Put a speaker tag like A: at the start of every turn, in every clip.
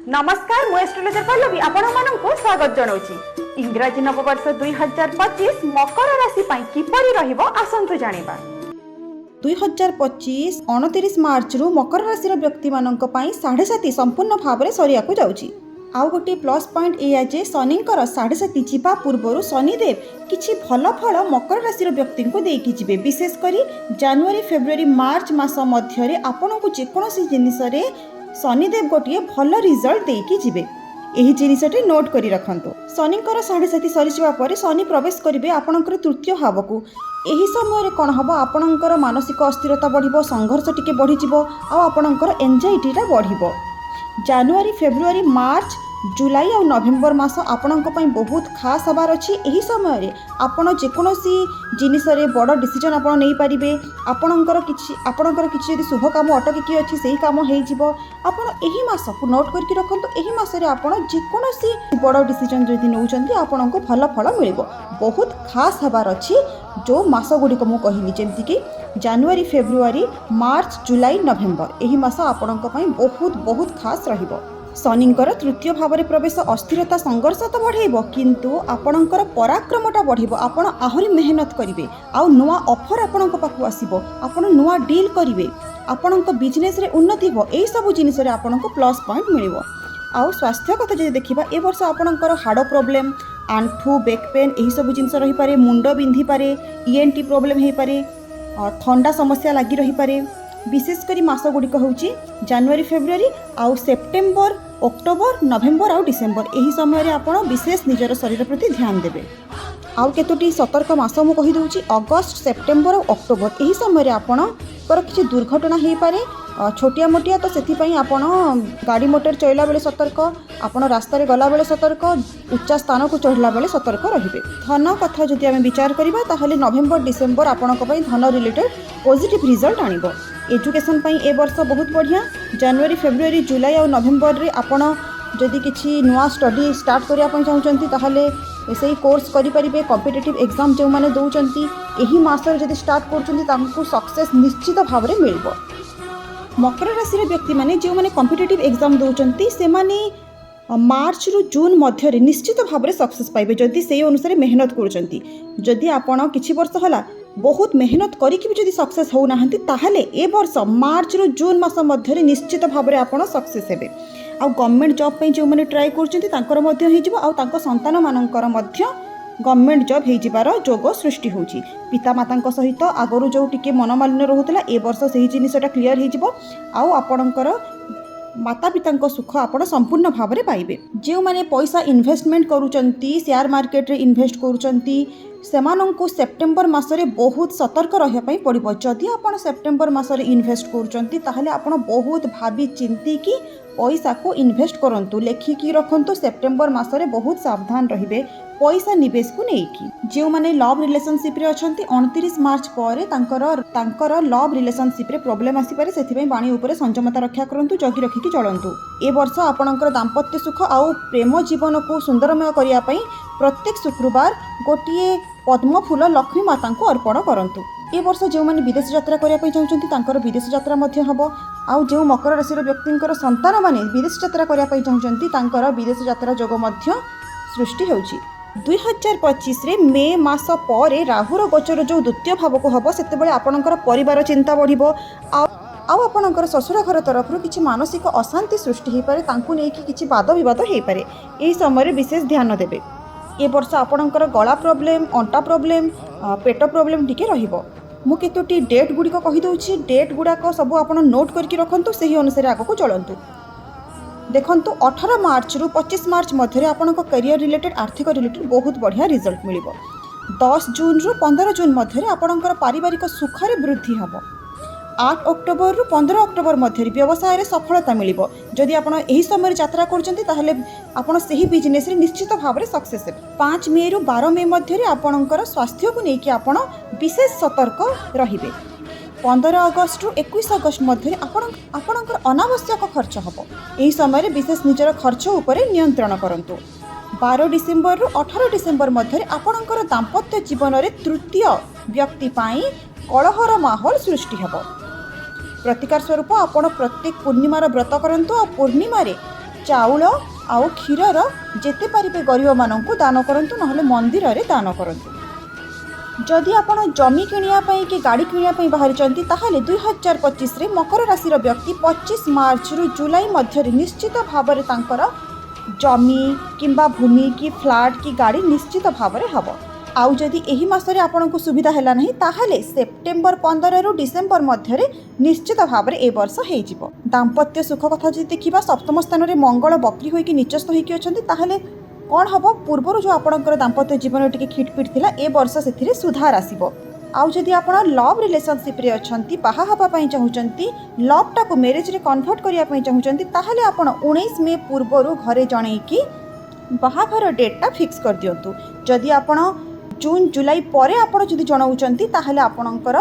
A: ନମସ୍କାର, ମୁଁ ଏଷ୍ଟ୍ରୋଲୋଜର ପଲ୍ଲବୀ ଆପଣମାନଙ୍କୁ ସ୍ୱାଗତ ଜଣାଉଛି। ଇଂରାଜୀ ନବବର୍ଷ 2025 ମକର ରାଶି ପାଇଁ କିପରି ରହିବ, ଆସନ୍ତୁ ଜାଣିବା।
B: 2025 29 ମାର୍ଚ୍ଚରୁ ମକର ରାଶିର ବ୍ୟକ୍ତିମାନଙ୍କ ପାଇଁ ସାଢ଼େ ସାତି ସମ୍ପୂର୍ଣ୍ଣ ଭାବରେ ସରିବାକୁ ଯାଉଛି। ଆଉ ଗୋଟିଏ ପ୍ଲସ୍ ପଏଣ୍ଟ ଏଇଆ ଯେ ଶନିଙ୍କର ସାଢ଼େ ସାତି ଯିବା ପୂର୍ବରୁ ଶନିଦେବ କିଛି ଭଲ ଫଳ ମକର ରାଶିର ବ୍ୟକ୍ତିଙ୍କୁ ଦେଇକି ଯିବେ। ବିଶେଷ କରି ଜାନୁଆରୀ, ଫେବୃଆରୀ, ମାର୍ଚ୍ଚ ମାସ ମଧ୍ୟରେ ଆପଣଙ୍କୁ ଯେକୌଣସି ଜିନିଷରେ ଶନିଦେବ ଗୋଟିଏ ଭଲ ରିଜଲ୍ଟ ଦେଇକି ଯିବେ। ଏହି ଜିନିଷଟି ନୋଟ୍ କରି ରଖନ୍ତୁ। ଶନିଙ୍କର ସାଢ଼େ ସାତି ସରିଯିବା ପରେ ଶନି ପ୍ରବେଶ କରିବେ ଆପଣଙ୍କର ତୃତୀୟ ଭାବକୁ। ଏହି ସମୟରେ କ'ଣ ହେବ? ଆପଣଙ୍କର ମାନସିକ ଅସ୍ଥିରତା ବଢ଼ିବ, ସଂଘର୍ଷ ଟିକେ ବଢ଼ିଯିବ ଆଉ ଆପଣଙ୍କର ଏନ୍ଜାଇଟିଟା ବଢ଼ିବ। ଜାନୁଆରୀ, ଫେବୃଆରୀ, ମାର୍ଚ୍ଚ, ଜୁଲାଇ ଆଉ ନଭେମ୍ବର ମାସ ଆପଣଙ୍କ ପାଇଁ ବହୁତ ଖାସ୍ ହେବାର ଅଛି। ଏହି ସମୟରେ ଆପଣ ଯେକୌଣସି ଜିନିଷରେ ବଡ଼ ଡିସିଜନ୍ ଆପଣ ନେଇପାରିବେ। ଆପଣଙ୍କର କିଛି ଯଦି ଶୁଭ କାମ ଅଟକିକି ଅଛି, ସେଇ କାମ ହେଇଯିବ। ଆପଣ ଏହି ମାସକୁ ନୋଟ୍ କରିକି ରଖନ୍ତୁ। ଏହି ମାସରେ ଆପଣ ଯେକୌଣସି ବଡ଼ ଡିସିଜନ୍ ଯଦି ନେଉଛନ୍ତି, ଆପଣଙ୍କୁ ଭଲ ଫଳ ମିଳିବ। ବହୁତ ଖାସ୍ ହେବାର ଅଛି ଯେଉଁ ମାସ ଗୁଡ଼ିକ ମୁଁ କହିଲି, ଯେମିତିକି ଜାନୁଆରୀ, ଫେବୃଆରୀ, ମାର୍ଚ୍ଚ, ଜୁଲାଇ, ନଭେମ୍ବର। ଏହି ମାସ ଆପଣଙ୍କ ପାଇଁ ବହୁତ ବହୁତ ଖାସ୍ ରହିବ। ଶନିଙ୍କର ତୃତୀୟ ଭାବରେ ପ୍ରବେଶ ଅସ୍ଥିରତା, ସଂଘର୍ଷ ତ ବଢ଼େଇବ, କିନ୍ତୁ ଆପଣଙ୍କର ପରାକ୍ରମଟା ବଢ଼ିବ। ଆପଣ ଆହୁରି ମେହନତ କରିବେ ଆଉ ନୂଆ ଅଫର୍ ଆପଣଙ୍କ ପାଖକୁ ଆସିବ। ଆପଣ ନୂଆ ଡିଲ୍ କରିବେ, ଆପଣଙ୍କ ବିଜନେସ୍ରେ ଉନ୍ନତି ହେବ। ଏଇସବୁ ଜିନିଷରେ ଆପଣଙ୍କୁ ପ୍ଲସ୍ ପଏଣ୍ଟ ମିଳିବ। ଆଉ ସ୍ୱାସ୍ଥ୍ୟ କଥା ଯଦି ଦେଖିବା, ଏ ବର୍ଷ ଆପଣଙ୍କର ହାଡ଼ ପ୍ରୋବ୍ଲେମ୍, ଆଣ୍ଠୁ, ବେକ୍ ପେନ୍ ଏହିସବୁ ଜିନିଷ ରହିପାରେ। ମୁଣ୍ଡ ବିନ୍ଧିପାରେ, ଇଏନ୍ଟି ପ୍ରୋବ୍ଲେମ୍ ହେଇପାରେ, ଥଣ୍ଡା ସମସ୍ୟା ଲାଗି ରହିପାରେ। ବିଶେଷ କରି ମାସ ଗୁଡ଼ିକ ହେଉଛି ଜାନୁଆରୀ, ଫେବୃଆରୀ ଆଉ ସେପ୍ଟେମ୍ବର, ଅକ୍ଟୋବର, ନଭେମ୍ବର ଆଉ ଡିସେମ୍ବର। ଏହି ସମୟରେ ଆପଣ ବିଶେଷ ନିଜର ଶରୀର ପ୍ରତି ଧ୍ୟାନ ଦେବେ। ଆଉ କେତୋଟି ସତର୍କ ମାସ ମୁଁ କହିଦେଉଛି: ଅଗଷ୍ଟ, ସେପ୍ଟେମ୍ବର ଆଉ ଅକ୍ଟୋବର। ଏହି ସମୟରେ ଆପଣଙ୍କର କିଛି ଦୁର୍ଘଟଣା ହେଇପାରେ, ଛୋଟିଆ ମୋଟିଆ। ତ ସେଥିପାଇଁ ଆପଣ ଗାଡ଼ି ମଟର ଚଳାଇଲା ବେଳେ ସତର୍କ, ଆପଣ ରାସ୍ତାରେ ଗଲାବେଳେ ସତର୍କ, ଉଚ୍ଚା ସ୍ଥାନକୁ ଚଢ଼ିଲା ବେଳେ ସତର୍କ ରହିବେ। ଧନ କଥା ଯଦି ଆମେ ବିଚାର କରିବା, ତାହେଲେ ନଭେମ୍ବର, ଡିସେମ୍ବର ଆପଣଙ୍କ ପାଇଁ ଧନ ରିଲେଟେଡ୍ ପଜିଟିଭ୍ ରିଜଲ୍ଟ ଆଣିବ। ଏଜୁକେସନ୍ ପାଇଁ ଏ ବର୍ଷ ବହୁତ ବଢ଼ିଆ। ଜାନୁଆରୀ, ଫେବୃଆରୀ, ଜୁଲାଇ ଆଉ ନଭେମ୍ବରରେ ଆପଣ ଯଦି କିଛି ନୂଆ ଷ୍ଟଡି ଷ୍ଟାର୍ଟ କରିବା ପାଇଁ ଚାହୁଁଛନ୍ତି, ତାହେଲେ ସେଇ କୋର୍ସ କରିପାରିବେ। କମ୍ପିଟେଟିଭ୍ ଏକ୍ଜାମ୍ ଯେଉଁମାନେ ଦେଉଛନ୍ତି, ଏହି ମାସରେ ଯଦି ଷ୍ଟାର୍ଟ କରୁଛନ୍ତି, ତାଙ୍କୁ ସକ୍ସେସ୍ ନିଶ୍ଚିତ ଭାବରେ ମିଳିବ। ମକର ରାଶିର ବ୍ୟକ୍ତିମାନେ ଯେଉଁମାନେ କମ୍ପିଟେଟିଭ୍ ଏକ୍ଜାମ୍ ଦେଉଛନ୍ତି, ସେମାନେ ମାର୍ଚ୍ଚରୁ ଜୁନ୍ ମଧ୍ୟରେ ନିଶ୍ଚିତ ଭାବରେ ସକ୍ସେସ୍ ପାଇବେ, ଯଦି ସେଇ ଅନୁସାରେ ମେହନତ କରୁଛନ୍ତି। ଯଦି ଆପଣ କିଛି ବର୍ଷ ହେଲା ବହୁତ ମେହନତ କରିକି ବି ଯଦି ସକ୍ସେସ୍ ହେଉନାହାନ୍ତି, ତାହେଲେ ଏ ବର୍ଷ ମାର୍ଚ୍ଚରୁ ଜୁନ୍ ମାସ ମଧ୍ୟରେ ନିଶ୍ଚିତ ଭାବରେ ଆପଣ ସକ୍ସେସ୍ ହେବେ। ଆଉ ଗଭର୍ଣ୍ଣମେଣ୍ଟ ଜବ୍ ପାଇଁ ଯେଉଁମାନେ ଟ୍ରାଏ କରୁଛନ୍ତି, ତାଙ୍କର ମଧ୍ୟ ହେଇଯିବ। ଆଉ ତାଙ୍କ ସନ୍ତାନମାନଙ୍କର ମଧ୍ୟ ଗଭର୍ଣ୍ଣମେଣ୍ଟ ଜବ୍ ହେଇଯିବାର ଯୋଗ ସୃଷ୍ଟି ହେଉଛି। ପିତାମାତାଙ୍କ ସହିତ ଆଗରୁ ଯେଉଁ ଟିକେ ମନମାଳିନ୍ୟ ରହୁଥିଲା, ଏ ବର୍ଷ ସେହି ଜିନିଷଟା କ୍ଲିଅର୍ ହେଇଯିବ ଆଉ ଆପଣଙ୍କର ମାତା ପିତାଙ୍କ ସୁଖ ଆପଣ ସମ୍ପୂର୍ଣ୍ଣ ଭାବରେ ପାଇବେ। ଯେଉଁମାନେ ପଇସା ଇନଭେଷ୍ଟମେଣ୍ଟ କରୁଛନ୍ତି, ସେୟାର ମାର୍କେଟରେ ଇନଭେଷ୍ଟ କରୁଛନ୍ତି, ସେମାନଙ୍କୁ ସେପ୍ଟେମ୍ବର ମାସରେ ବହୁତ ସତର୍କ ରହିବା ପାଇଁ ପଡ଼ିବ। ଯଦି ଆପଣ ସେପ୍ଟେମ୍ବର ମାସରେ ଇନଭେଷ୍ଟ କରୁଛନ୍ତି, ତାହେଲେ ଆପଣ ବହୁତ ଭାବି ଚିନ୍ତିକି ପଇସାକୁ ଇନଭେଷ୍ଟ କରନ୍ତୁ। ଲେଖିକି ରଖନ୍ତୁ, ସେପ୍ଟେମ୍ବର ମାସରେ ବହୁତ ସାବଧାନ ରହିବେ ପଇସା ନିବେଶକୁ ନେଇକି। ଯେଉଁମାନେ ଲଭ୍ ରିଲେସନସିପ୍ରେ ଅଛନ୍ତି, 29 ମାର୍ଚ୍ଚ ପରେ ତାଙ୍କର ଲଭ୍ ରିଲେସନସିପ୍ରେ ପ୍ରୋବ୍ଲେମ୍ ଆସିପାରେ। ସେଥିପାଇଁ ବାଣୀ ଉପରେ ସଂଯମତା ରକ୍ଷା କରନ୍ତୁ, ଜଗି ରଖିକି ଚଳନ୍ତୁ। ଏ ବର୍ଷ ଆପଣଙ୍କର ଦାମ୍ପତ୍ୟ ସୁଖ ଆଉ ପ୍ରେମ ଜୀବନକୁ ସୁନ୍ଦରମୟ କରିବା ପାଇଁ ପ୍ରତ୍ୟେକ ଶୁକ୍ରବାର ଗୋଟିଏ ପଦ୍ମ ଫୁଲ ଲକ୍ଷ୍ମୀ ମାତାଙ୍କୁ ଅର୍ପଣ କରନ୍ତୁ। ଏ ବର୍ଷ ଯେଉଁମାନେ ବିଦେଶ ଯାତ୍ରା କରିବା ପାଇଁ ଚାହୁଁଛନ୍ତି, ତାଙ୍କର ବିଦେଶ ଯାତ୍ରା ମଧ୍ୟ ହେବ। ଆଉ ଯେଉଁ ମକର ରାଶିର ବ୍ୟକ୍ତିଙ୍କର ସନ୍ତାନମାନେ ବିଦେଶ ଯାତ୍ରା କରିବା ପାଇଁ ଚାହୁଁଛନ୍ତି, ତାଙ୍କର ବିଦେଶ ଯାତ୍ରା ଯୋଗ ମଧ୍ୟ ସୃଷ୍ଟି ହେଉଛି। 2025ରେ ମେ ମାସ ପରେ ରାହୁର ଗୋଚର ଯେଉଁ ଦ୍ୱିତୀୟ ଭାବକୁ ହେବ, ସେତେବେଳେ ଆପଣଙ୍କର ପରିବାର ଚିନ୍ତା ବଢ଼ିବ ଆଉ ଆପଣଙ୍କର ଶ୍ୱଶୁର ଘର ତରଫରୁ କିଛି ମାନସିକ ଅଶାନ୍ତି ସୃଷ୍ଟି ହୋଇପାରେ। ତାଙ୍କୁ ନେଇକି କିଛି ବାଦ ବିବାଦ ହୋଇପାରେ। ଏହି ସମୟରେ ବିଶେଷ ଧ୍ୟାନ ଦେବେ। ଏ ବର୍ଷ ଆପଣଙ୍କର ଗଳା ପ୍ରୋବ୍ଲେମ୍, ଅଣ୍ଟା ପ୍ରୋବ୍ଲେମ୍, ପେଟ ପ୍ରୋବ୍ଲେମ୍ ଟିକେ ରହିବ। ମୁଁ କେତୋଟି ଡେଟ୍ ଗୁଡ଼ିକ କହିଦେଉଛି। ଡେଟ୍ ଗୁଡ଼ାକ ସବୁ ଆପଣ ନୋଟ୍ କରିକି ରଖନ୍ତୁ, ସେହି ଅନୁସାରେ ଆଗକୁ ଚଳନ୍ତୁ। ଦେଖନ୍ତୁ, 18 ମାର୍ଚ୍ଚରୁ 25 ମାର୍ଚ୍ଚ ମଧ୍ୟରେ ଆପଣଙ୍କ କ୍ୟାରିୟର ରିଲେଟେଡ୍, ଆର୍ଥିକ ରିଲେଟେଡ୍ ବହୁତ ବଢ଼ିଆ ରିଜଲ୍ଟ ମିଳିବ। 10 ଜୁନ୍ରୁ 15 ଜୁନ୍ ମଧ୍ୟରେ ଆପଣଙ୍କର ପାରିବାରିକ ସୁଖରେ ବୃଦ୍ଧି ହେବ। 8 ଅକ୍ଟୋବରରୁ 15 ଅକ୍ଟୋବର ମଧ୍ୟରେ ବ୍ୟବସାୟରେ ସଫଳତା ମିଳିବ। ଯଦି ଆପଣ ଏହି ସମୟରେ ଯାତ୍ରା କରୁଛନ୍ତି, ତାହେଲେ ଆପଣ ସେହି ବିଜନେସ୍ରେ ନିଶ୍ଚିତ ଭାବରେ ସକ୍ସେସ୍ ହେବେ। 5 ମେରୁ 12 ମେ ମଧ୍ୟରେ ଆପଣଙ୍କର ସ୍ୱାସ୍ଥ୍ୟକୁ ନେଇକି ଆପଣ ବିଶେଷ ସତର୍କ ରହିବେ। 15 ଅଗଷ୍ଟରୁ 21 ଅଗଷ୍ଟ ମଧ୍ୟରେ ଆପଣଙ୍କର ଅନାବଶ୍ୟକ ଖର୍ଚ୍ଚ ହେବ। ଏହି ସମୟରେ ବିଶେଷ ନିଜର ଖର୍ଚ୍ଚ ଉପରେ ନିୟନ୍ତ୍ରଣ କରନ୍ତୁ। 12 ଡିସେମ୍ବରରୁ 18 ଡିସେମ୍ବର ମଧ୍ୟରେ ଆପଣଙ୍କର ଦାମ୍ପତ୍ୟ ଜୀବନରେ ତୃତୀୟ ବ୍ୟକ୍ତି ପାଇଁ କଳହର ମାହୋଲ ସୃଷ୍ଟି ହେବ। ପ୍ରତିକାର ସ୍ୱରୂପ ଆପଣ ପ୍ରତ୍ୟେକ ପୂର୍ଣ୍ଣିମାର ବ୍ରତ କରନ୍ତୁ ଆଉ ପୂର୍ଣ୍ଣିମାରେ ଚାଉଳ ଆଉ କ୍ଷୀରର ଯେତେ ପାରିବେ ଗରିବମାନଙ୍କୁ ଦାନ କରନ୍ତୁ, ନହେଲେ ମନ୍ଦିରରେ ଦାନ କରନ୍ତୁ। ଯଦି ଆପଣ ଜମି କିଣିବା ପାଇଁ କି ଗାଡ଼ି କିଣିବା ପାଇଁ ବାହାରିଛନ୍ତି, ତାହେଲେ 2025ରେ ମକର ରାଶିର ବ୍ୟକ୍ତି 25 ମାର୍ଚ୍ଚରୁ ଜୁଲାଇ ମଧ୍ୟରେ ନିଶ୍ଚିତ ଭାବରେ ତାଙ୍କର ଜମି କିମ୍ବା ଭୂମି କି ଫ୍ଲାଟ୍ କି ଗାଡ଼ି ନିଶ୍ଚିତ ଭାବରେ ହେବ। ଆଉ ଯଦି ଏହି ମାସରେ ଆପଣଙ୍କୁ ସୁବିଧା ହେଲା ନାହିଁ, ତାହେଲେ ସେପ୍ଟେମ୍ବର 15ରୁ ଡିସେମ୍ବର ମଧ୍ୟରେ ନିଶ୍ଚିତ ଭାବରେ ଏ ବର୍ଷ ହେଇଯିବ। ଦାମ୍ପତ୍ୟ ସୁଖ କଥା ଯଦି ଦେଖିବା, ସପ୍ତମ ସ୍ଥାନରେ ମଙ୍ଗଳ ବକ୍ରି ହୋଇକି ନିଚସ୍ଥ ହୋଇକି ଅଛନ୍ତି। ତାହେଲେ କ'ଣ ହେବ? ପୂର୍ବରୁ ଯେଉଁ ଆପଣଙ୍କର ଦାମ୍ପତ୍ୟ ଜୀବନରେ ଟିକେ ଖିଟପିଟ ଥିଲା, ଏ ବର୍ଷ ସେଥିରେ ସୁଧାର ଆସିବ। ଆଉ ଯଦି ଆପଣ ଲଭ୍ ରିଲେସନସିପ୍ରେ ଅଛନ୍ତି, ବାହା ହେବା ପାଇଁ ଚାହୁଁଛନ୍ତି, ଲଭ୍ଟାକୁ ମ୍ୟାରେଜରେ କନଭର୍ଟ କରିବା ପାଇଁ ଚାହୁଁଛନ୍ତି, ତାହେଲେ ଆପଣ 19 ମେ ପୂର୍ବରୁ ଘରେ ଜଣେଇକି ବାହାଘର ଡେଟ୍ଟା ଫିକ୍ସ କରିଦିଅନ୍ତୁ। ଯଦି ଆପଣ ଜୁନ୍ ଜୁଲାଇ ପରେ ଆପଣ ଯଦି ଜଣାଉଛନ୍ତି, ତାହେଲେ ଆପଣଙ୍କର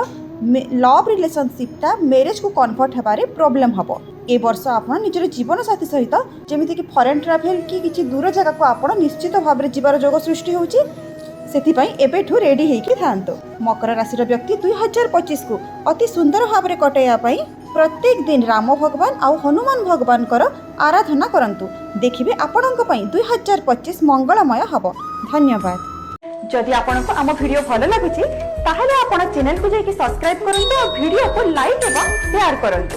B: ଲଭ୍ ରିଲେସନସିପ୍ଟା ମ୍ୟାରେଜକୁ କନଭର୍ଟ ହେବାରେ ପ୍ରୋବ୍ଲେମ୍ ହେବ। ଏ ବର୍ଷ ଆପଣ ନିଜର ଜୀବନସାଥୀ ସହିତ ଯେମିତିକି ଫରେନ୍ ଟ୍ରାଭେଲ୍ କି କିଛି ଦୂର ଜାଗାକୁ ଆପଣ ନିଶ୍ଚିତ ଭାବରେ ଯିବାର ଯୋଗ ସୃଷ୍ଟି ହେଉଛି। ସେଥିପାଇଁ ଏବେଠୁ ରେଡ଼ି ହେଇକି ଥାଆନ୍ତୁ। ମକର ରାଶିର ବ୍ୟକ୍ତି 2025କୁ ଅତି ସୁନ୍ଦର ଭାବରେ କଟାଇବା ପାଇଁ ପ୍ରତ୍ୟେକ ଦିନ ରାମ ଭଗବାନ ଆଉ ହନୁମାନ ଭଗବାନଙ୍କର ଆରାଧନା କରନ୍ତୁ। ଦେଖିବେ, ଆପଣଙ୍କ ପାଇଁ 2025 ମଙ୍ଗଳମୟ ହେବ। ଧନ୍ୟବାଦ।
A: ଯଦି ଆପଣଙ୍କୁ ଆମ ଭିଡିଓ ଭଲ ଲାଗୁଛି, ତାହେଲେ ଆପଣ ଚ୍ୟାନେଲକୁ ଯାଇକି ସବସ୍କ୍ରାଇବ କରନ୍ତୁ ଆଉ ଭିଡିଓକୁ ଲାଇକ୍ ଏବଂ ସେୟାର କରନ୍ତୁ।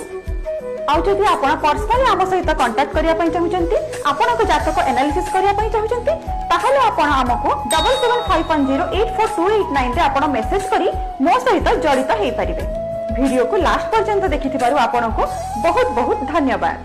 A: ଆଉ ଯଦି ଆପଣ ପର୍ସନାଲି ଆମ ସହିତ କଣ୍ଟାକ୍ଟ କରିବା ପାଇଁ ଚାହୁଁଛନ୍ତି, ଆପଣଙ୍କ ଜାତକ ଆନାଲିସିସ୍ କରିବା ପାଇଁ ଚାହୁଁଛନ୍ତି, ତାହେଲେ ଆପଣ ଆମକୁ 7751084289ରେ ଆପଣ ମେସେଜ କରି ମୋ ସହିତ ଜଡ଼ିତ ହେଇପାରିବେ। ଭିଡିଓକୁ ଲାଷ୍ଟ ପର୍ଯ୍ୟନ୍ତ ଦେଖିଥିବାରୁ ଆପଣଙ୍କୁ ବହୁତ ବହୁତ ଧନ୍ୟବାଦ।